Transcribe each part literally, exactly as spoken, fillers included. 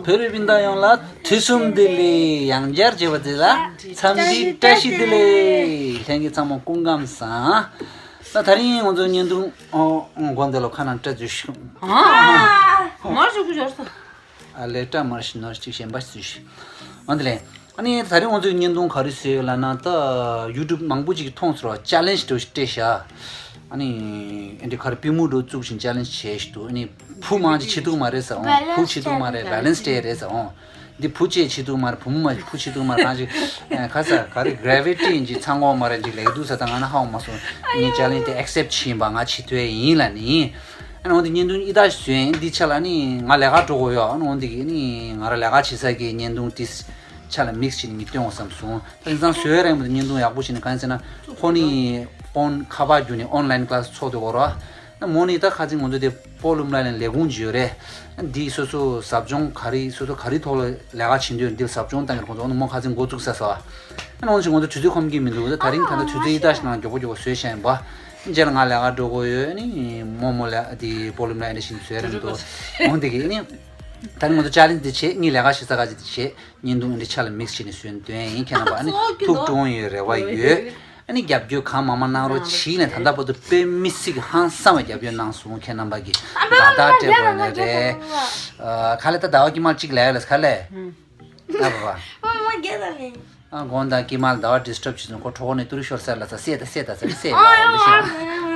བོད་རིགས་སྤུན་ཟླ་ཡོངས་ལ་དུས་གསུམ་བདེ་ལེགས། ཡང་བསྐྱར་མཇལ་བ་དེ་ལ་འཚམས་འདྲི་བཀྲ་ཤིས་བདེ་ལེགས། ལྷན་རྒྱས་ཚང་མ་སྐུ་ཁམས་བཟང་། ད་དེ་རིང་ང་ཚོ་བརྙན་ཐུང་ཨོ་མགོ་འདི་ལོ་ཁ་ནང་སྐྲ་འཛུལ་ཤིག་ཨ་མར་ཞུ་གི་ཞོར་སོ། ཨ་ལས་སྐྲ་མར་ཞིག་ནོར་ཅིག་གཞན་པ་ཞིག་འཛུལ་ཤིག་འོན་ཏེ་ལས། ཨ་ནི་ད་རིང་ང་ཚོའི་བརྙན་ཐུང་ག་རེ་བཟོས་ཡོད་ལབ་ན། ད་ཡུ་ཊུབ་མང་པོ་ཅིག་མཐོང་སོང་ར། ཅེ་ལེན་ཇི་འདྲ་བོ་ཞིག་སྤྲད་ཤག་ཨ་ནི་ཨེ་འདྲ་ག་རེ་པུས་མོ་འདྲ་བོ་བཙུགས་ཤིང་ཅེ་ལེན་ཇི་བྱས་ཤིག་འདུག་ཨ་ནི་བུ་མང་ཅིག་བྱེད་ཐུབ་མ་རེད་ཟེར། འོང་བུ་བྱེད་ཐུབ་མ་རེད། བེ་ལེན་སི་སྤྲད་རེད་ཟེར། འོང་འདི་བུ་གཅིག་བྱེད་ཐུབ་མ་རེད། བུ་མོ་མ་བུ་བྱེད་ཐུབ་མ་རེད། གང་ཅིག་ཨེ་ཁ་ས་ག་རེ་གྷ་རེ་ཝི་ཊི་ཡིན་ཅིག་ཚང་གོ་མ་རེད་ཅིག་ལེགས་འདུག་ཟེར། ད་ང་ན་ཧ་གོ་མ་སོང་། ངས་ཅེ་ལེན་ཇི་དེ་ཨེག་སེབ་བྱེད་ཡིན་པ། ང་བྱེད་ཐུབ་ཡིན་ལབ་ནི། ཨ་ནི་འོང་འདི་བརྙན་ཐུང་ཨི་ད་ཞིག་བཟོས་ཡིན། འདི་ཆ་ལ་ནི་ང་ལས་ཀ་འགྲོ་དགོས་ཡོད། ཨ་ནི་འོང་འདི་གི་ནི་ང་ར་ལས་ཀ་བྱེད་ས་གི་བརྙན་ཐུང་ཏིས་ཆ་ལ་མིག་སི་བྱས་ནས་ངས་སྟོན་འོང་བསམ་སོང་། ད་དེང་སང་བཟོས་རན་པ་དེ་བརྙན་ཐུང་ཡག་པོ་བྱས་ནས། གང་ཡིན་ཟེར་ན་ཁོ་ནི་ཕོན་ཁ་པར་བརྒྱུད་ནས་ཨོན་ལན་ཀི་ལ་སི་ཚོགས་འདུག་གོ་ར། ན་མོ་ནི་ད་ཁ་ཚིག་ང་ཚོ་དེ་པོ་ལུམ་ལ་ལན་ལས་ཁུངས་ཅིག་ཡོད་རེད། འདི་སོ་སོ་ཟབ་སྦྱོང་ག་རེ་སོ་སོ་ག་རེ་ཐོག་ལ་ལས་ཀ་བྱེད་འདོད་འདི་ལ་ཟབ་སྦྱོང་བཏང་གི་རེད། ཁོང་ཚོ་ཨ་ནི་མོ་ཁ་ཚིག་འགོ་བཙུགས་ས་སོ། ཨ་ནི་འོང་ཞིག་ང་ཚོ་དུས་ཚོད་ཁོམ་གྱི་མི་འདུག་ད་དེ་རིང་ད་ལྟ་དུས་ཚོད་ཨི་ད་ཞིག་ནང་མགྱོགས་པོ་མགྱོགས་པོ་བཟོས་བཞག་ཡིན་པ། རྗེས་ལ་ང་ལས་ཀ་འགྲོ་དགོས་ཡོད། ནི་མོ་མོ་ལ་དེ་པོ་ལུམ་ལ་ཨེ་འདྲ་ཞིག་བཟོས་རན་འདུག་འོང་དེ་གི་ནི། ད་ནི་ང་ཚོ་ཅེ་ལེན་ཇི་དེ་བྱེད། ངས་ལས་ཀ་བྱེད་ས་ག་ཅིག་དེ་བྱེད། བརྙན་ཐུང་ཨེ་འདྲ་ཆ་ལ་མིག་སི་བྱས་ནས་བཟོས་ནས་སྟོན་ཡིན། ཁྱེད་རྣམ་པ་ཨ་ནི་ཐུགས་སྤྲོ་ཡོད་རེ་བ་ཡོད། ཨ་ནི་རྒྱབ་སྐྱོར་གང་མང་མང་གནང་རོགས་བྱིས་ལན། ད་ལྟ་བར་དུ་དཔེ་མི་སྲིད་ཀྱི་ཧང་སང་བའི་རྒྱབ་སྐྱོར་གནང་སོང་། ཁྱེད་རྣམ་པ་གིས་དགའ་རྟགས་སྤྲད་དགོས་ནི་རེད། ཨ་ཁ་ལས་ད་ཟླ་བ་དཀྱིལ་མར་གཅིག་ལས་ལས་ཁ་ལས། ཨ་བ་བ། ཨ་དགོང་དག་དཀྱིལ་མར་ཟླ་བ་ཌི་སི་ཊབ་བྱེད་སོང་། ཁོ་གྲོགས་ནས་ཏུ་རུ་ཤོར་ས་ལ་ས་སད་ད་སད་ད་ས་སད་ད་འོང་འདི་ཤེས།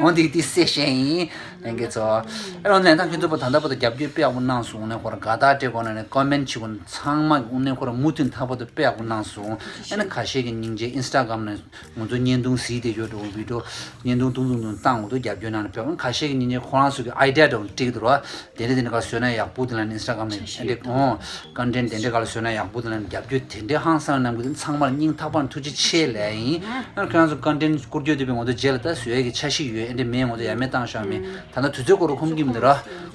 འོང་འདི་འདི་སད་ཤེས་ཡིན། ལྷན་རྒྱས་ཚོ། ཨ་རོ་ལན་ཐང་ཁྱོད་ཚོ་པོ་ད་ལྟ་བར་དུ་རྒྱབ་སྐྱོར་དཔེ་ཡག་པོ་གནང་སོང་། ནས་ཁོ་ར་དགའ་རྟགས་སྤྲད་དགོས་ན་ནས་ཀོ་མེན་ཊི་བྱེད་དགོས་ན་ཚང་མ་གི་དངོས་གནས་ཁོ་ར་མུ་མཐུད་ཐག་པ་དུ་དཔེ་ཡག་པོ་གནང་སོང་། ཨ་ནི་ཁ་ཤས་ཀྱི་སྙིང་རྗེ་ཨིན་སི་ཊ་གྷ་རམ་ནས་ང་ཚོ་བརྙན་ཐུང་གཟིགས་དེ་ཡོད་འགྲོ་བི་ཌི་ཡོ་བརྙན་ཐུང་ཐུང་ཐུང་ཐུང་བཏང་འོ་དུ་རྒྱབ་སྐྱོར་གནང་ནས་དཔེ་ཁ་ཤས་ཀྱི་སྙིང་རྗེ་ཁོ་རང་ཚོ་གི་ཨའི་ཌི་ཡ་འདྲ་བོ་སྤྲད་ཀྱི་འདུག་ར། དེ་འདྲ་དེ་འདྲ་ག་བཟོས་ན་ཡག་པོ་དེ་ལ་ནི་ཨིན་སི་ཊ་གྷ་རམ་ནས་ཨེ་འདྲ་འོང་ཀོན་ཊེན་ཊི་དེ་འདྲ་ག་ལ་བཟོས་ན་ཡག་པོ་དེ་ལ་ནི་རྒྱབ་སྐྱོར་དེ་འདྲ་ཧང་སང་གནང་དགོས་དེ་ཚང་མར་སྙིང་ཐག་པ་ནས་ཐུགས་རྗེ་ཆེ་ལབ་ཡིན། ཨ་ཁྱོད་རང་ཚོ་ཀོན་ཊེན་ཊི་བསྐུར་རྒྱུ་དེ་བས་ང་ཚོ་རྗེས་ལ་ད་བཟོ་ཡས་ཀྱི་འཆར་གཞི་ཡོད། ཨེ་འདྲ་མེད་ང་ཚོ་ཡ་མེད་བཏང་བཞག་མེད། ད་ལྟ་དུས་ཚོད་སྐོར་རུ་ཁོམ་གྱི་མི་འདུག་ར།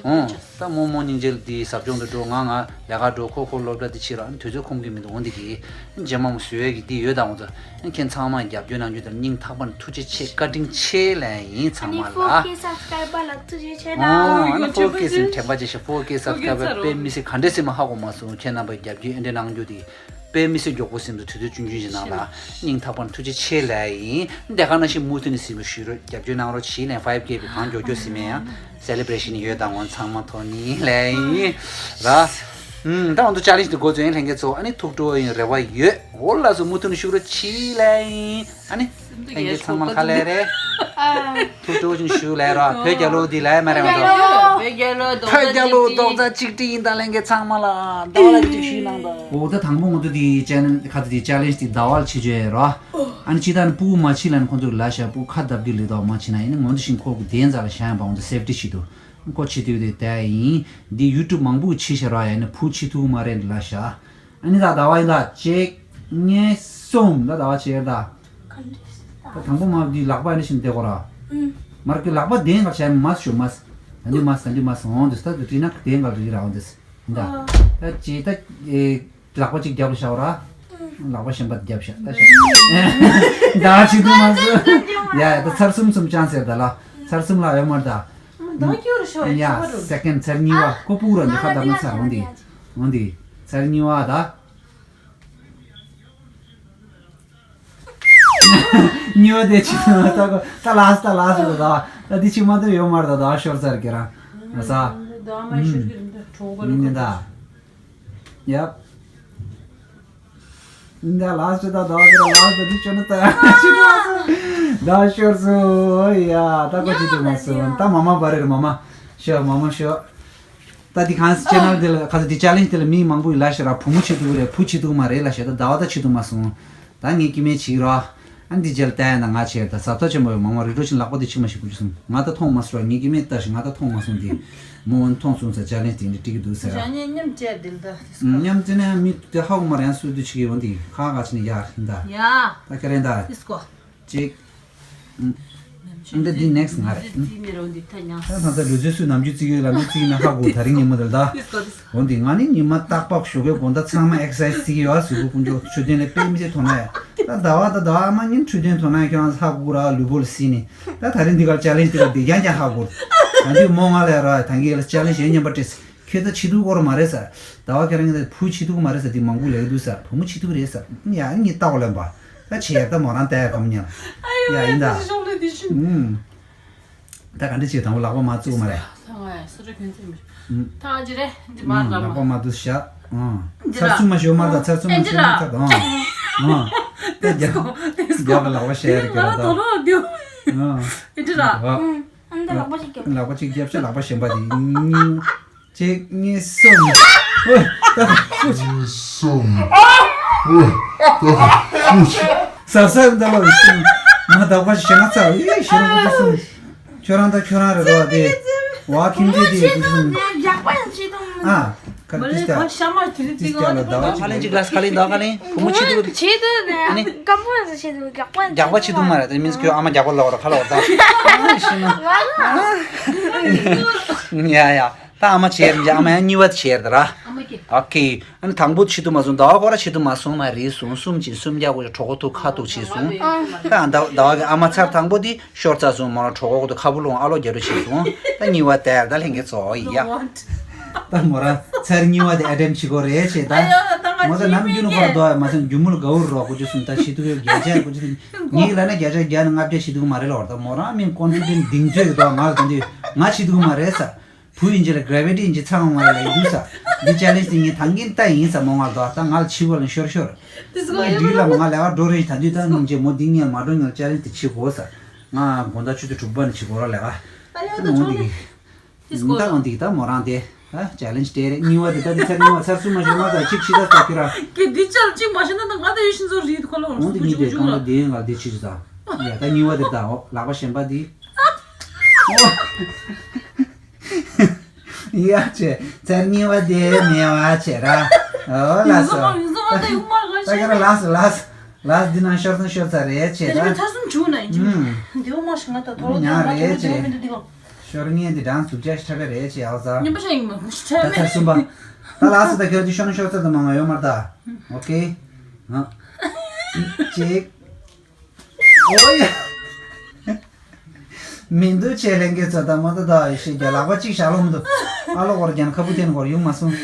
འོང་ད་རྨོ་མོ་སྙིང་རྗེ་ལ་དེའི་ཟབ་སྦྱོང་དུ་འགྲོ། ང་ང་ལས་ཀ་འགྲོ། ཁོ་ཁོ་སློབ་གྲྭ་དེ་ཕྱིན་ར། ཨ་ནི་དུས་ཚོད་ཁོམ་གྱི་མི་འདུག་འོང་དེ་གི་རྗེས་མ་མོ་བཟོ་ཡས་ཀྱི་དེ་ཡོད་ད་འོང་ཚོ། ཨ་ཁྱེད་ཚང་མ་རྒྱབ་སྐྱོར་གནང་རྒྱུ་དང་སྙིང་ཐག་པ་ནས་ཐུགས་རྗེ་ཆེ། བཀའ་དྲིན་ཆེ་ལན་ཡིན་ཚང་མ་ལ། ཨ་ནི་ཕོར་ཀེ་སབ་སི་ཀ་རའི་བར་ལ་ཐུགས་རྗེ་ཆེ་ལ། ཨོ་ཨ་ནི་ཕོར་ཀེ་སི་དྲན་པ་ཆེ་ཤག་ཕོར་ཀེ་སབ་སི་ཀ་རའི་བར་དཔེ་མི་སྲིད་ག་འདྲས་སེ་མ་ཧ་གོ་མ་སོང་། ཁྱེད་རྣམ་པ་རྒྱབ་སྐྱོར་ཨེ་འདྲས་གནང་རྒྱུ་དེ་དཔེ་མི་སྲིད་མགྱོགས་པོ་སེམས་སུ་དུས་ཚོད་ཆུང་ཆུང་ཞིག་ནང་ལ་སྙིང་ཐག་པ་ནས་ཐུགས་རྗེ་ཆེ་ལན་ཡིན། འདི་ག་ནང་བཞིན་མུ་མཐུད་ནས་སེམས་པ་ཞུ་རོགས། རྒྱབ་སྐྱོར་གནང་རོགས་བྱིས་ལན་ཕའིབ་ཀེ་བི་གང་མགྱོགས་མགྱོགས་སེམས་ཡང་སེ་ལེ་བྷི་རེ་ཤན་ཡོད་དང་ངོ་ཚང་མ་ཐོག་ནི་ལན་ཡིན་ར། ཨུམ་ད་འོང་དུ་ཅེ་ལེན་ཇི་དེ་འགོ་བཙུགས་ཡིན། ལྷན་རྒྱས་ཚོ་ཨ་ནི་ཐུགས་སྤྲོ་ཡིན་རེ་བ་ཡོད། འོ་ལགས་སོ། མུ་མཐུད་ནས་ཤུགས་རོ་ཆི་ལ་ཡིན། ཨ་ནི་ལྷན་རྒྱས་ཚང་མ་ཁ་ལས་རེད། ཐུགས་སྤྲོ་ཆེན་ཞུ་ལས་ར། བོད་རྒྱལ་ལོ་འདི་ལས་མ་རེད་མ་གཏོགས། བོད་རྒྱལ་ལོ་རྡོག་རྩ་གཅིག་སྒྲིལ་ཡིན་ད། ལྷན་རྒྱས་ཚང་མ་ལ་ཟླ་བ་ལ་གཅིག་ཞུས་གནང་དང་། འོ་ད་དང་པོ་ང་ཚོ་དེ་ཅེ་ལེན་ཁ་ཚ་དེ་ཅེ་ལེན་ཇི་དེ་ཟླ་བ་ལ་བྱེད་རྒྱུ་ཡོད་ར། ཨ་ནི་ཅི་ད་ནི་སྤུ་གུ་མ་བྱིས་ལ་ནི་ཁོང་ཚོ་ལ་ཤ་སྤུ་གུ་ཁ་བརྡབ་རྒྱུ་ལས་དོག་མ་བྱིས་ན་ཡིན་ན་ངོ་འདི་བཞིན་ཁོ་གི་བདེན་རྩ་ལ་བཞག་ཡིན་པ་འོང་ད་སེབ་ཊི་བྱེད་དུ། ཁོ་བྱེད་དུས་དེ་བསྡད་ཡིན། འདི་ཡུ་ཊུབ་མང་པོ་བྱེད་ཤ་ར་ཡ་ནི་བུ་བྱེད་ཐུབ་མ་རེད་ལ་ཤ། ཨ་ནི་ད་ཟླ་བ་ཡིན་ད་གཅིག་གཉིས་གསུམ་ད་ཟླ་བ་བྱེད་ད། ད་དང་པོ་མ་འདི་ལག་པ་ཡིན་ན་ཤིན་ཏེ་གོ་ར། མར་གི་ལག་པ་བདེན་ག་བྱས་མ་ཤོ་མ། ད་འདི་མ་ད་འདི་མ་སོང་འདི་ད་འདི་ན་བདེན་ག་རི་ར་འོང་འདི་ད། ད་ཅི་ད་ཨེ། ལག་པ་གཅིག་རྒྱབ་ལ་བཞག་ར། ལག་པ་གཞན་པ་རྒྱབ་བཞག་ད་བཞག་ད་ཆི་དུ་མ་སུ། ཡ་ཡ་ད་ཚར་གསུམ་གསུམ་ཅང་ཟེར་ད་ལ། ཚར་གསུམ་ལ་ཡོད་མར་ད། ད་ཁྱོད་རུ་ཤོག་ཡ་ཤོག་རུ། སེ་ཀེན་ཌ་ཚར་གཉིས་པ་ཁོ་སྤུ་གུ་ར་འདི་ཁ་བརྡབ་ན་ཚར་འོང་འདི། འོང་འདི། ཚར་གཉིས་པ་ད། གཉིས་པ་དེ་ཆི་དུ་མ་ད་ཁོ་ད་ལ་སི་ད་ལ་སི་ད་ད་འདི་ཆི་མ་ད་ཡོད་མར་ད་ད་ཤོར་ཚར་གི་ར། ཨ་ས། ད་མ་ཤོར་གི་ར་ད་གྲོགས་པ་རུ་ཁ་ད། ཡབ། འདི་ལ་སི་ད་ད་ལ་སི་ད་འདི་ཆོ་ན་ད་ཆི་ད་ད་ཤོར་སོ་ཡ་ད་གོ་ཆི་ད་མ་སོ་ད་མ་མ་བ་རེ་རེ་མ་མ་ཤོ་མ་མ་ཤོ། ད་འདི་གང་ཅེ་ནལ་འདི་ལ་ཁ་ཚ་འདི་ཅེ་ལེན་ཇི་འདི་ལ་མི་མང་པོ་ཡི་ལ་ཤ་ར་བུ་མོ་ཆི་ད་རེ་བུ་ཆི་ད་མ་རེད་ལ་ཤ་ད་ཟླ་བ་ད་ཆི་ད་མ་སོང་། ད་ངས་སྐྱེ་དམན་བྱེད་རོགས། ཨ་འདི་རྗེས་ལ་ལྟ་ཡ་ན་ང་བྱས་ད་ཟབ་ཐོ་ཆེན་པོ་ཡོད་མང་བ་རི་ཀྲོ་ཆེན་ལག་པ་འདི་ཆི་མ་ཞིག་གུ་ཆུ་སོང་། ང་ད་མཐོང་མ་སོང་། ངའི་སྐྱེ་དམན་ལྟ་ཞིག་ང་ད་མཐོང་མ་སོང་། འདི་མོ་འོན་མཐོང་སོང་ས་ཅེ་ལེན་ཇི་དེ་འདྲ་ཀྲིག་གི་འདུག་ཟེར། ཞག་ཉིན་མཉམ་བཅས་འདིལ་ད་དེ་སྐོར་མཉམ་བཅས་ན་མི་དེ་ཧ་གོ་མ་རེད། ཡང་སུ་དུ་ཆི་གི་འོན་དེ་ཁ་ཁ་ཆི་ནི་ཡར་ཧིན་ད་ཡ་ད་ཁ་རེན་ད་དེ་སྐོར་ཅིག་འདི་འདི་ནེག་སི་ང་རེད། འདི་ནི་རོ་འདི་ཐ་ཉང་ད་ད་ད་ལུ་ཚོད་སུ་ནམ་རྒྱུན་བརྩི་གི་ལམ་རྒྱུན་བརྩི་གི་ན་ཧ་གོ་ད་རིང་ཉིན་མོ་དེལ་ད། དེ་སྐོར་དེ་སྐོར། འོན་ཏེ་ང་ནི་ཉི་མ་རྟག་པར་ཞོགས་པའི་དགོང་དག་ཚང་མ་ཨེག་སར་སའིཛ་བྱེད་ཀྱི་ཡོད་ཟེར་གོ་ཀུན་སྤྱོད་མཆོད་རྟེན་ལས་དཔེ་མི་སྲིད་དོ་སྣང་ཡོད། ད་ཟླ་བ་ད་ཟླ་བ་མ་ཉིན་མཆོད་རྟེན་དོ་སྣང་ཁྱོད་རང་ཧ་གོ་ར་ལུས་པོ་ལ་སྲིད་ནི། ད་ད་རིང་འདི་གར་ཅེ་ལེན་ཇི་འདི་གར་བསྡད་ཀྱང་ཀྱང་ཧ་གོ། ད་འདི་མོ་ང་ལ་ཡ་ར་ད་གི་ལ་ཅེ་ལེན་ཇི་ཡོད་སྙམ་པ་སྤྲད། ཁྱེད་ད་ཆེ་ཐུག་སྐོར་མ་རེད་ས། ཟླ་བ་ཁྱེད་རང་གི་བུ་ཆེ་ཐུག་མ་རེད་ས། དེ་མང་པོ་ལས་འདུག་ས། བུ་མོ་ཆེ་ཐུག་རེད་ས། ཡ་ངས་ལྟ་བ་ལེན་པ། ད་ཆེ་ཡར་ད་མོ་རང་ལྟ་ཡ་གམ་ཉལ། ཡ་ཡིན་ད། ཨུམ། ད་ག་འདྲ་བྱེད་དང་པོ་ལག་པ་མ་བཙུགས་མ་རེད། ཐང་ཨ་སུ་རེ་ཁྱོད་ཚེ་མི། ཐང་ཨ་ཅི་རེད་འདི་མར་ལ་ལག་པ་མ་བཙུགས་བཞག། ཨང་། ཚར་གསུམ་མ་ཞོ་མར་ད་ཚར་གསུམ་མ་ཞོ་མར་ད། ཨང་། ཨང་། ད་རྒྱབ་རྒྱབ་ལ་ལག་པ་བཤད་རེད་ཀྱི་ར་ད། ཨང་། ཨེ་འདི་ར། ཨང་། ཨ་ནི་ད་ལག་པ་ཞིག་རྒྱབ། ལག་པ་གཅིག་རྒྱབ་ཤག། ལག་པ་གཞན་པ་དེ་གཉིས། གཅིག་གཉིས་གསུམ། ཨོ། ད་ཀུ་ཅི། གཉིས་གསུམ། ཨོ། ད་ཀུ་ཅི། ཟབ་ཟབ་ད་ལོ་གསུམ། ང་ད་ཀ་ཞེ་ང་ཚ་ཡེ་ཞེ་རང་ཀུ་ཅི་གསུམ། ཁྱོད་རང་ད་ཁྱོད་རང་རེད་རོ་དེ། ཝ་ཁྱིམ་མཚེས་དེ་ཀུ་ཅི་གསུམ། རྒྱག་པ་ཡང་བྱེད་དང་། ཨ། ཁ་ཏིས་ཏ། ཏིས་ཏ་ལ་ཟླ་བ་གཅིག་ཁ་ལེན་འདུག་ཁ་ལེན། བུ་མོ་ཆེ་དུས། ཆེ་དུས་ནས་སྐམ་པོ་ཡང་ཆེ་དུས་རྒྱག་པ་ཡང་རྒྱག་པ་ཆེ་དུས་མ་རེད། དེ་མིན་ཁྱོད་ཨ་མ་རྒྱག་པ་ལོག་ར་ཁ་ལོག་ད། ཡ་ཡ། ད་ཨ་མ་བྱས་རེད། ཨ་མ་ཡང་གཉིས་པ་བྱས་རེད་ར། ཨ་མ་ཀྱི། ཨོ་ཁེ། ཨ་ནི་དང་པོ་ཆེ་དུས་མ་སོང་། ཟླ་བ་ཁོ་ར་ཆེ་དུས་མ་སོང་མ་རེད། སོང་གསུམ་ཅིག་གསུམ་རྒྱག་དགོས། གྲོད་ཁོག་ཐུག་ཁ་ཐུག་བྱས་སོང་། ད་ཟླ་བ་གི་ཨ་མ་ཚར་དང་པོ་དེ་ཤོར་ཚར་སོང་། མོ་རང་གྲོད་ཁོག་ཐུག་ཁ་བུ་ལོང་ཨ་ལོ་རྒྱ་རུ་བྱས་སོང་། ད་གཉིས་པ་དེར་ད་ལྷན་རྒྱས་ཚོ་ཡ། ད་མོ་རང་ཚར་གཉིས་པ་དེ་ཨ་ཏེམ་བྱེད་དགོས་རེད་བྱས་ད། མོ་ད་ནམ་རྒྱུན་ཁོ་ར་དོ་མ་སོང་། རྒྱུ་མུལ་དགའ་བོ་རོགས་གོ་རྒྱུ་སོང་། ད་ཤི་ཐུག་ཡོད་རྒྱ་ཆེ་གོ་རྒྱུ་སོང་། ངེད་ལ་ན་བརྒྱ་ཆ་བརྒྱ་ནས་ལྔ་བརྒྱ་ཤི་ཐུག་མ་རེད་ལོ། ད་མོ་རང་མིན་ཀོན་ཕི་ཌེན་ཊི་གདེང་ཚོད་ཀྱི་དོ་ང་ལ་ད་འདི་ང་ཤི་ཐུག་མ་རེད་ས། བུ་ཡིན་གྱི་ལ་གྷ་རེ་ཝི་ཊི་ཡིན་གྱི་ཚང་མ་ལ་ཡིན་འདུག་ས། འདི་ཅལ་ལེན་ཇི་དེ་ངས་ཐང་གིན་ལྟ་ཡིན་ས། མོ་ང་ལ་དོ་ད་ང་ལ་ཕྱི་བོ་ལ་ཤོར་ཤོར། ང་འདི་ལ་མ་ང་ལས་ཀ་འགྲོ་རེད། ད་འདི་ད་ནིན་ཅེ་མོ་འདི་ངས་མ་འགྲོ་ངས་ཅལ་ལེན་ཇི་དེ་བྱེད་དགོས་ས། ང་དགོང་དག་ཆུ་ཚོད་དྲུག་པ་ནས་བྱེད་དགོས་ར་ལས་ཀ། ད་ཡོད་ད་ནོ་ཆོག་འདི་གི། ད་ནོ་འདི་གི་ད་མོ་རང་དེ། ད་ཅལ་ལེན་ཇི་དེ་རེད། གཉིས་པ་དེ་ད་དེ་ཚར་གཉིས་པ་ཚར་གསུམ་མ་ཞོག་ང་ད་གཅིག་ཕྱི་ད་ལྟ་ཁྱོད་ར། ཀྱེ་འདི་ཅལ་གཅིག་མ་ཤེས་ན་ད་ང་ད་ཡོད་ཤིན་ཚོ་རིད་ཁོ་ལ་འོང་འདི་གཉིས་དེ་གང་ལ་དེ་ཡིན་ལ་དེ་ཕྱི་ད། ཡ་ད་གཉིས་པ་དེ་ད་འོ་ལག་པ་གཞན་པ་དེ། ཡ་ཆེ། ཚར་གཉིས་པ་དེ་མེད་བ་ཆེ་ར། ཨོ་ལགས་སོ། ད་ཁྱེད་རང་ལགས་སོ་ལགས་སོ། ལགས་འདི་ནང་ཤོར་སོང་ཤོར་ཚར་རེད་ཆེ་ད། ཚར་གསུམ་བྱུང་ན་ཡིན་གྱི། ཨུམ། འདི་འོ་མ་ཞིག་ང་ད་ཐོ་རོ་ཉག་རེད་ཆེ། ཤོར་ངེས་འདི་གྲངས་ཚུགས་ཅག་ཤ་ཁ་རེད་ཆེ་ཨོ་ཙ། ཉམས་པ་ཤ་ཡིན་མ་ཁུ་ཤ་ད་ཚར་གསུམ་པ། ད་ལགས་སོ་ད་ཁྱོད་འདི་ཤོར་ན་ཤོར་ཚར་ད་མང་ང་ཡོད་མ་རེད་ད། ཨོ་ཁེ། ང་། གཅིག་ཨོ་ཡ། མི་འདུག་ཆེ་ལྷན་རྒྱས་ཚོ་ད་མོ་ད་ད་ཡེ་ཤེས་རྒྱ་ལག་པ་གཅིག་བཞག་ལོ་མི་འདུག་ཨ་ལོ་གོར་རྒྱན་ཁ་བུ་དེན་གོར་ཡོང་མ་སོང་།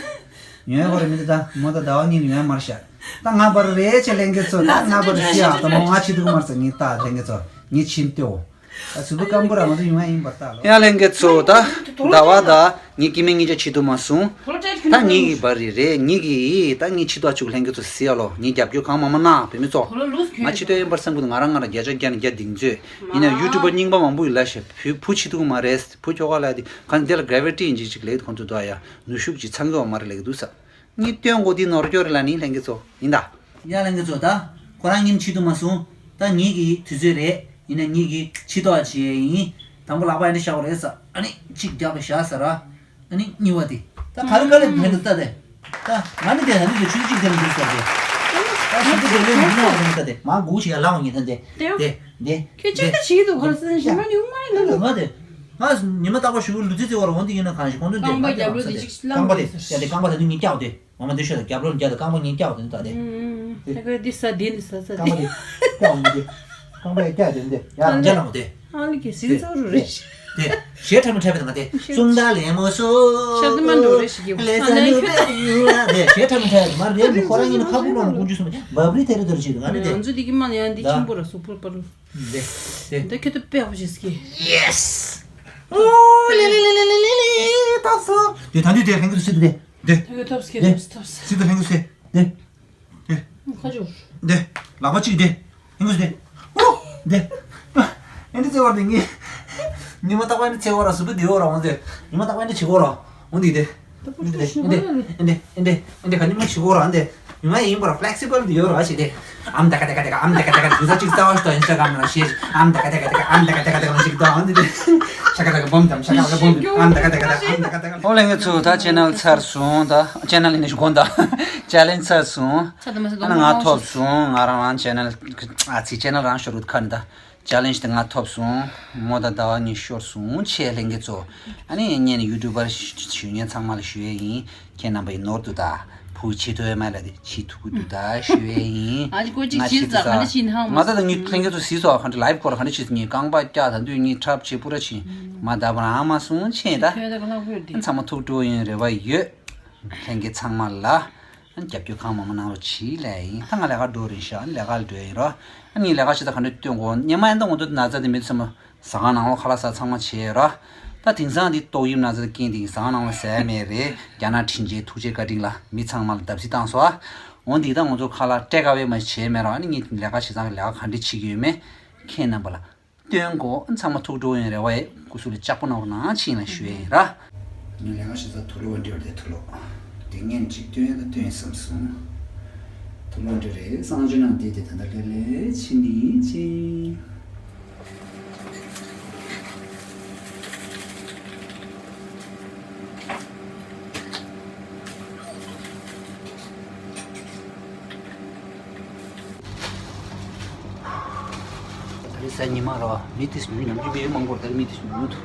ཡོང་གོར་མི་འདུག་ད་མོ་ད་ཟླ་བ་གཉིས་ལ་ཡོང་མར་ཤག་ད་ང་བར་རེད་ཆེ་ལྷན་རྒྱས་ཚོ། ད་ང་བར་ཤི་ཡག་ད་མོ་ང་ཆི་འདུག་མར་ས་ངས་ད་ལྷན་རྒྱས་ཚོ་ངས་ཕྱིན་ཏེའོ། ད་སུ་བུ་སྐམ་པོ་ར་ང་ཚོ་ཡོང་ཡ་ཡིན་པར་ད་ལོ། ཡ་ལྷན་རྒྱས་ཚོ་ད་ཟླ་བ་ད། ངའི་སྐྱེ་དམན་གཉིས་ཆ་ཆེ་དུ་མ་སོང་། ད་ངེད་ཀྱི་བར་རེད་རེད། ངེད་ཀྱི་ད་ངའི་ཆེ་དུ་ཨ་ཆུག་ལྷན་རྒྱས་ཚོ་ཟེར་ཡ་ལོ། ངའི་རྒྱབ་སྐྱོར་གང་མང་མང་གནང་བོད་མི་ཚོ། ང་ཆེ་དུ་ཡིན་པར་བསམ་གི་འདུག་ང་རང་ང་རང་བརྒྱ་ཆ་བརྒྱ་ནས་བརྒྱ་གདེང་ཚོད་ཡིན་ན་ཡུ་ཊུབ་པར་རྙིང་པ་མང་པོ་ཡོད་ལ་ཤ་བུ་བུ་ཆེ་དུ་མ་རེད། བུ་ཁྱོ་ག་ལ་དེ་གང་དེ་ལ་གྷ་རེ་ཝི་ཊི་ཡིན་ཅིག་ཅིག་ལེགས་ཁོང་ཚོ་དུ་ཨ་ཡ་ནུ་ཤུགས་ཅིག་ཚང་གི་བ་མ་རེད་ལེགས་འདུག་ས། ངས་སྟོན་གོ་དེ་ནོར་སྐྱོར་རེད་ལ་ནི་ལྷན་རྒྱས་ཚོ་ཡིན་ད། ཡ་ལྷན་རྒྱས་ཚོ་ད། ཁོ་རང་ཉིན་ཆེ་དུ་མ་སོང་། ད་ངེད་ཀྱི་དུས་ཚོད་རེད། ཡིན་ན་ངེད་ཀྱི་ཆེ་དུ་ཨ་ཆེ་ཡིན། དང་པོ་ལག་པ་ཨ་འདྲ་བཞག་པ་རེད་ས། ཨ་ནི་གཅིག་རྒྱབ་ལ་བཞག་ས་ར། ཨ་ནི་གཉིས་པ་དེ། ད་ག་རེ་ག་ལེ་ལྷན་རྒྱས་ད་དེ། ད་ང་ནི་དེ་ད་ནི་དེ་ཆུང་གཅིག་དེ་ལ་འདུག་ས་དེ། ད་ཞིག་དེ་དེ་ལེ་མི་ན་བ་ད་དེ་མ་གུ་ཞིག་ཡ་ལ་བ་ངེད་ད་དེ། དེ་དེ་དེ། ཁྱོད་ཅག་ད་ཞིག་དུ་གོ་སེ་ཞིག་མ་ཉུང་མ་ཡིན་ད། ང་དེ། ང་ཉི་མ་རྟག་པར་ཞུ་གི་ལུས་རྩལ་རྩེ་བ་ར་འོང་དེ་ཡིན་ན་གང་ཞིག་ཁོང་ཚོ་དེ་རྐང་པ་རྒྱབ་ལོ་དེ་ཅིག་རྐང་པ་དེ་ཡ་དེ་རྐང་པ་དེ་ནི་ངེད་སྐྱག་དེ། ང་མ་འདི་ཤོད་དང་རྒྱབ་ལོག་རྒྱབ་དང་རྐང་པ་གཉིས་བཀྱག་དེ་འདྲ་དེ། ཨུམ། ད་ཁོས་འདི་ཟ་འདི་འདི་ཟ་ཟ་རྐང་པ་དེ་བཀྱག་འོང་གི་རྐང་པ་ཡ་བཀྱག་དེ་འདི་ཡ་རང་ཅག་ལ་མོ་དེ། ཨ་ལི་ཀེ་སིང་ཚོ་རུ་རེ་ཤི། དེ་ཞེ་ཁྲ་མི་ཁྲ་བའི་ང་དེ་གསུང་ད་ལེ་མོ་སོ། ཤ་དུ་མ་འགྲོ་རེ་ཤི་གི་ལེ་ས་ནུ་པེ་ཡ་དེ་ཞེ་ཁྲ་མི་ཁྲ་བའི་མར་རེ་མི་ཁོ་རང་ཡིན་ན་ཁ་བུ་ལོང་ཀུན་ཆུ་སོང་བབ་རི་ཐེ་རི་ཐེ་རི་བྱེད་དུ་ང་ནི་དེ། ང་ཚོ་འདི་གི་མ་ཡང་འདི་ཆེན་པོ་ར་སུ་པུར་པ་རུ། དེ་དེ་དེ་ཁྱེད་དུ་དཔེ་ཧ་པོ་ཞིག་སྐྱེ། ཡེ་སི། ཨོ་ལེ་ལེ་ལེ་ལེ་ལེ་ལེ་ལེ་ཐབས་སོ། དེ་ད་འདི་དེ་ཧེང་གི་སི་དེ། དེ། ཐོབ་སྐད་ཐོབ་སྐད་ཐོབ་སྐད། སི་ཏུ་ལྷན་ཁུ་སི། དེ། དེ། ཁ་ཅུ། དེ། ལག་པ་གཅིག་དེ། ལྷན་ཁུ་སི་དེ། ཨོ། དེ། ཨེ་འདྲ་བརྩེ་བར་དེ་ངས། ཉི་མ་རྟག་པར་ཨེ་འདྲ་བརྩེ་བར་སུ་བུ་དེ་ཡོད་ར་འོང་དེ། ཉི་མ་རྟག་པར་ཨེ་འདྲ་བྱེད་གོ་ར། འོང་དེ་དེ། ཨེ་འདྲ་དེ། ཨེ་འདྲ་ཨེ་འདྲ་ཨེ་འདྲ་ཨེ་འདྲ་ག་ཉི་མ་བྱེད་གོ་ར་འདི། ཉི་མ་ཡིན་པར་ཕ་ལེག་སི་བལ་དེ་ཡོད་ར་ཞིག་དེ། ཨམ་ད་ག་ད་ག་ད་ག་ཨམ་ད་ག་ད་ག་དུས་ཚོད་གཅིག་རྩ་བ་ཞིག་ཏུ་ཨིན་སི་ཊ་གྷ་རམ་ལ་ཤེར་ཨམ་ད་ག་ད་ག་ད་ག་ཨམ་ད་ག་ད་ག་ད་ག་ཞིག་ཏུ་འོང་དེ་དེ། ཤ་ཀ་ད་ག་བུམ་དམ་ཤ་ཀ་ད་ག་བུམ་དམ་ཨམ་ད་ག་ད་ག་ད་ཨམ་ད་ག་ད་ག་ད་ཨམ་ད་ག་ད་ག་ད། ཨོ་ལྷན་རྒྱས་ཚོ་ད་ཅེ་ནལ་ཚར་སོང་། ད་ཅེ་ནལ་ཡིན་ནི་ཞུ་གོ་ད་ཅེ་ལེན་ཇི་ཚར་སོང་། ཨ་ན་ང་ཐོབ་སོང་། ང་རང་རང་ཅེ་ནལ་ཨ་ཚི་ཅེ་ནལ་རང་ཤོར་བུད་ཁ་ནི་ད། ཅེ་ལེན་ཇི་དེ་ང་ཐོབ་སོང་། མོ་དང་ཟླ་བ་གཉིས་ཤོར་སོང་། ཆེ་ལྷན་རྒྱས་ཚོ། ཨ་ནི་ངས་ནི་ཡུ་ཊུབ་པར་ཞུ་མཁན་ཚང་མ་ལ་ཞུ་ཡས་ཡིན། ཁྱེད་རྣམ་པ་ཡི་ནོར་འདུག་ད། བུ་ བུ་བྱེད་ཐུབ་ཡོད་མ་རེད་དེ་བྱེད་ཐུབ་ཀྱི་འདུག་ད་ཞུ་ཡས་ཡིན། ཨ་ཅི་ཀོ་ཅིག་ང་བྱེད་ཤེས་ཙང་ག་འདྲ་ཟ་བྱེད་ནི་ཧང་མ་ད་ད་ངས་ལྷན་རྒྱས་ཚོ་གཟིགས་སོ་ག་འདྲ་ལའིབ་སྐོར་ག་འདྲ་བྱེད་ངས་རྐང་པ་བཀྱག་ད་དུས་ངས་འཁྲབ་བྱེད་པུ་ར་བྱེད་མ་ད་བ་རང་མ་སོང་ཆེ་ད་ཁྱོད་ད་ག་ལ་བོད་དེ་ཚང་མ་ཐུགས་སྤྲོ་ཡོན་རེ་བ་ཡོད། ལྷན་རྒྱས་ཚང་མ་ལ་རྒྱབ་སྐྱོར་གང་མང་མང་གནང་རོགས་གྱིས་ལས་ཡིན། ད་ང་ལས་ཀ་འགྲོ་རིན་ཤག་ལས་ཀ་འགྲོ་ཡིན་རོ། ཨ་ནི་ལས་ཀ་བྱེད་ད་ག་འདྲ་སྟོན་དགོས་ཉི་མ་ཡིན་ད་ངོ་ཐོག་ན་ཚ་དེ་མི་ཚང་མ། ཟ་ཁང་ནང་ལོགས་ཁ་ལག་ཟ་ཚང་མ་བྱས་ར། ད་དེང་སང་འདི་ཏོག་དབྱིབས་ན་ཚ་རྐྱེན་དེ་ཟ་ཁང་ནང་ལ་ཟ་ཡ་མེད་རེད། རྒྱ་ནག་དྲིན་ཆེན་ཐུགས་རྗེ་བཀའ་དྲིན་ལ་མི་ཚང་མ་ལ་བརྡབ་གསིག་བཏང་སོང་ཨ། འོ་འདི་ད་ང་ཚོ་ཁ་ལག་སྤྲད་དཀའ་བས་མ་བྱས་མེད་ར། ཨ་ནི་ངས་ལས་ཀ་བྱེད་སྟངས་ལས་ཀ་ག་འདྲ་བྱེད་ཀྱི་ཡོད་མེད་ཁྱེད་རྣམ་པ་ལ་སྟོན་གོ་ཨ་ཚང་མ་ཐུགས་སྤྲོ་ཡོན་རེ་བ་ཡེ་སྐུ་གཟུགས་ལ་ལྕགས་པོ་གནང་རོགས་གནང་ཕྱིན་ལ་ཞུ་ཡ་ཡིན་ར། ངས་ལས་ཀ་བྱེད་ས་དུག་ལོག་འདྲ་བ་དེ་དུག་ལོག་དེ་ངས་གཅིག་སྟོན་ད་སྟོན་བསམ་སོང་། དུག་ལོག་འདྲ་རེད་གསང་སྤྱོད་ནང་བསྡད་དེ་ད་ལྟ་ལྷོད་ལྷོད་ཕྱིན་ནི་ཕྱིན། ད་རེས་གཟའ་ཉི་མ་རོ། མི་ཏིས་མི་ནམ་རྒྱུན་མི་མང་པོ་ད་རེས་མི་ཏིས་མི་འདུག་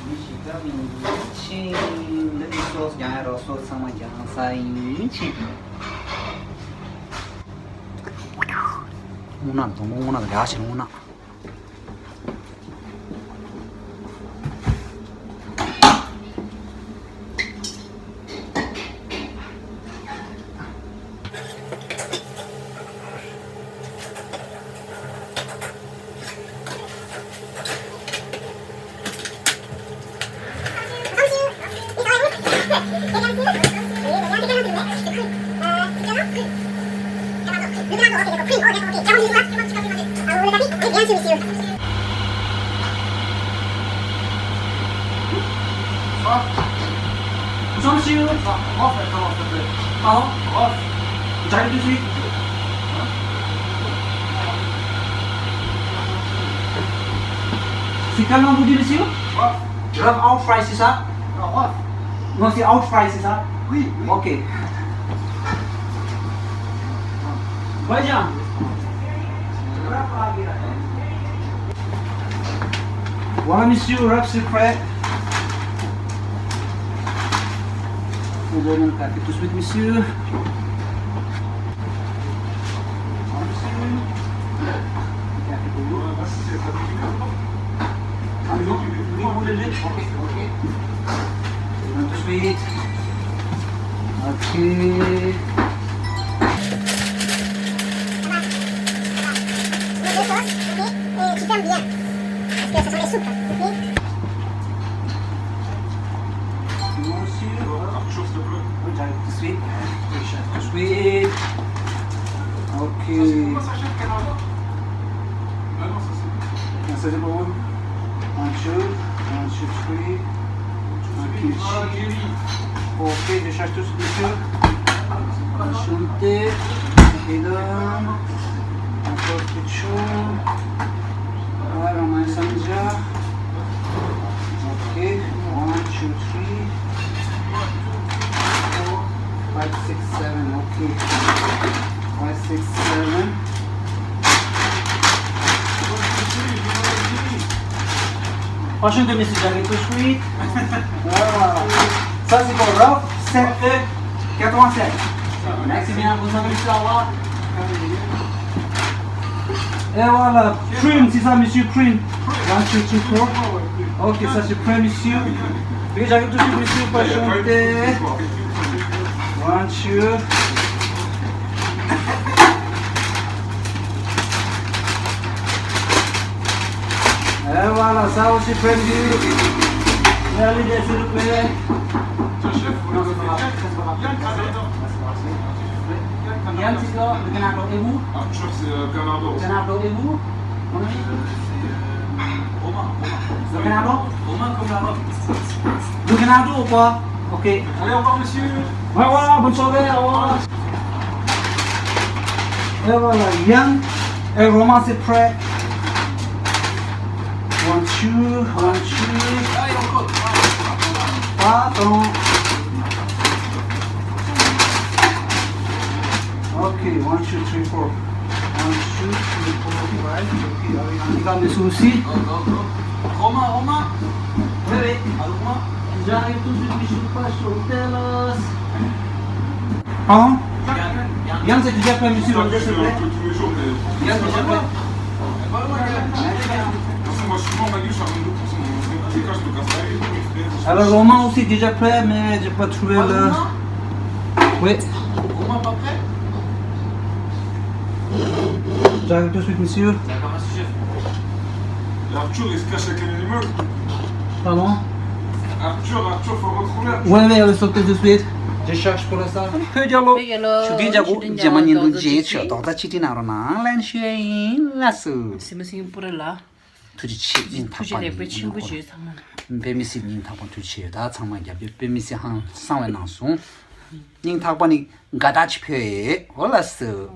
མི་ཞིག་ད་མི་འདུག་ཕྱིན་ལ་ནི་སོ་སོ་རྒྱང་ཡ་རོ་སོ་སོ་ཚང་མ་རྒྱང་ས་ཡིན་ཕྱིན། སྔོ་ནག་དང་སྔོ་ནག་ལ་ཞིག་སྔོ་ནག C'est quelle langue vous dites, monsieur? Rough out fry, c'est ça? Non, c'est out fry, c'est ça? Oui, oui. Ok. Vajan. Voilà, monsieur, wrap, c'est prêt. Vous donnez le café tout de suite, monsieur. Sweet. Ok. Merci. Tout de suite. Tout de suite. Ok. Ça, c'est pour vous. One, two, one, two, three. Ok, je cherche tout ce que je veux. Enchanté. Freedom. Encore quelque chose. Voilà, on a un messenger. Ok, one, two, three, four, five, six, seven. Ok. Five, six, seven. Enchanté, monsieur Jacques, tout de suite. Voilà. Ça, c'est pour Rob, sept E quatre-vingt-sept. Merci bien, bonne soirée, monsieur, au revoir. Et voilà, Cream, c'est ça, monsieur Cream. One, two, three, four. Ok, ça c'est prêt, monsieur. Oui, j'arrive tout de suite, monsieur, patientez. One, two. Et voilà, ça aussi prêt, monsieur. Allez, s'il vous plaît. Yann, c'est quoi, le canard et vous? Ah, je crois que c'est euh, Canardo. Canardo et vous? Oui. Euh, c'est euh, Romain, Romain. Le canardo? Romain comme la robe. Le canardo ou quoi? Ok. Allez, au revoir, monsieur. Ouais, voilà, bonne soirée, au revoir. Et voilà, Yann et Romain, c'est prêt. One, two, one, two. Pardon. Ok, one, two, three, four. One, two, three, four, five. Ok, allez, on y va, mes soucis. Go, go, go. Romain, Romain. Oui, oui. Allô, Romain. J'arrive tout de suite, je suis pas sur le terrasse. Pardon? Yann, c'est déjà prêt, monsieur, s'il vous plaît. Yann, c'est déjà prêt. Parce que moi, souvent, on m'a dit, ça me coûte, ça me coûte, ça me coûte. Alors, Roman aussi déjà prêt, mais j'ai pas trouvé le... Oui. Roman pas prêt? J'arrive tout de suite, monsieur. D'accord, monsieur. Et Arthur, il se cache avec les animaux. Pardon? Arthur, Arthur, faut retrouver Arthur. Oui, oui, elle est sortie tout de suite. Je cherche pour la salle. བོད་རྒྱལ་ལོ། བོད་རྒྱལ་ལོ། ཆུ་ཐིགས་རྒྱལ་པོ། རྒྱལ་མ་ཉིད་དུ་རྗེས་ཆོད་རྡོག་རྩ་གཅིག་སྒྲིལ་གནང་རོགས་གནང་། ལན་ཞུ་ཡིན་ལགས་སོ། སེམས་སེམས་པོ་རེད་ལ། ཐུགས་རྗེ་ཆེ། སྙིང་ཐག་པ་ནས་ཐུགས་རྗེ་ཆེ། དཔེ་མི་སྲིད་སྙིང་ཐག་པ་ཐུགས་རྗེ་ཆེ་ཡོད། ད་ཚང་མ་རྒྱབ་སྐྱོར་དཔེ་མི་སྲིད་ཧང་སང་བའི་ནང་སོང་། སྙིང་ཐག་པ་ནས་དགའ་རྟགས་ཅིག་ཕུལ་ཡོད། འོ་ལགས་སོ།